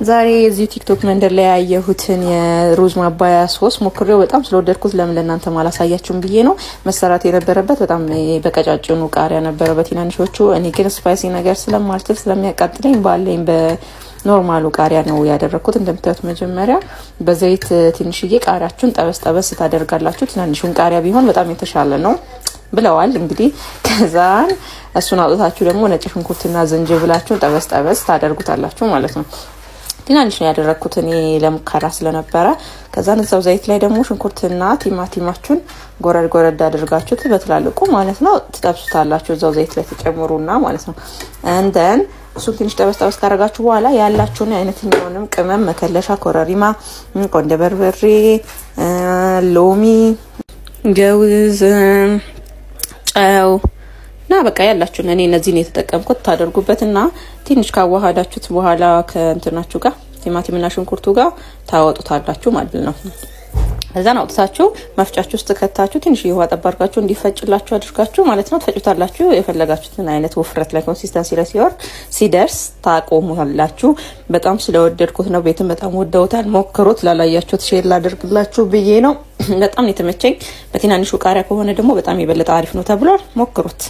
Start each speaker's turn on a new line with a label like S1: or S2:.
S1: ዛሬ የዚሁ ቲክቶክ መንደር ላይ ያየሁትን የሩዝ ማባያ ሶስ ሞክሬው በጣም ስለወደድኩት ለምን ለእናንተ ማላሳያችሁም ብዬ ነው። መሰራት የነበረበት በጣም በቀጫጭኑ ቃሪያ ነበረ በትናንሾቹ። እኔ ግን spicy ነገር ስለማልችል ስለሚያቃጥለኝ ባለኝ በ normal ኡ ቃሪያ ነው ያደረግኩት። እንደምታዩት መጀመሪያ በዘይት ትንሽዬ ቃሪያችሁን ጠበስ ጠበስ ታደርጋላችሁ። ትናንሹን ቃሪያ ቢሆን በጣም የተሻለ ነው ብለዋል። እንግዲህ ከዛን እሱን አውጥታችሁ ደግሞ ነጭ ሽንኩርትና ዝንጅብላችሁን ጠበስ ጠበስ ታደርጉታላችሁ ማለት ነው። ትናንሽ ነው ያደረግኩት እኔ ለሙከራ ስለነበረ። ከዛን እዛው ዘይት ላይ ደግሞ ሽንኩርትና ቲማቲማችሁን ጎረድ ጎረድ አድርጋችሁት በትላልቁ ማለት ነው ትጠብሱታላችሁ። እዛው ዘይት ላይ ተጨምሩና ማለት ነው። And then እሱን ትንሽ ጠበስ ጠበስ ካደረጋችሁ በኋላ ያላችሁን አይነትኛውንም ቅመም መከለሻ፣ ኮረሪማ፣ ቆንደ በርበሬ፣ ሎሚ፣ ገውዝ፣ ጨው እና በቃ ያላችሁን፣ እኔ እነዚህን የተጠቀምኩት፣ ታደርጉበትና ትንሽ ካዋሃዳችሁት በኋላ ከእንትናችሁ ጋር ቲማቲምና ሽንኩርቱ ጋር ታወጡታላችሁ ማለት ነው። ከዛን አውጥታችሁ መፍጫችሁ ውስጥ ከታችሁ ትንሽ ውሃ ጠብ አድርጋችሁ እንዲፈጭላችሁ አድርጋችሁ ማለት ነው ትፈጩታላችሁ። የፈለጋችሁትን አይነት ውፍረት ላይ consistency ላይ ሲወርድ ሲደርስ ታቆሙታላችሁ። በጣም ስለወደድኩት ነው። ቤትም በጣም ወደውታል። ሞክሩት። ላላያችሁት share ላደርግላችሁ ብዬ ነው። በጣም የተመቸኝ። በትናንሹ ቃሪያ ከሆነ ደግሞ በጣም የበለጠ አሪፍ ነው ተብሏል። ሞክሩት።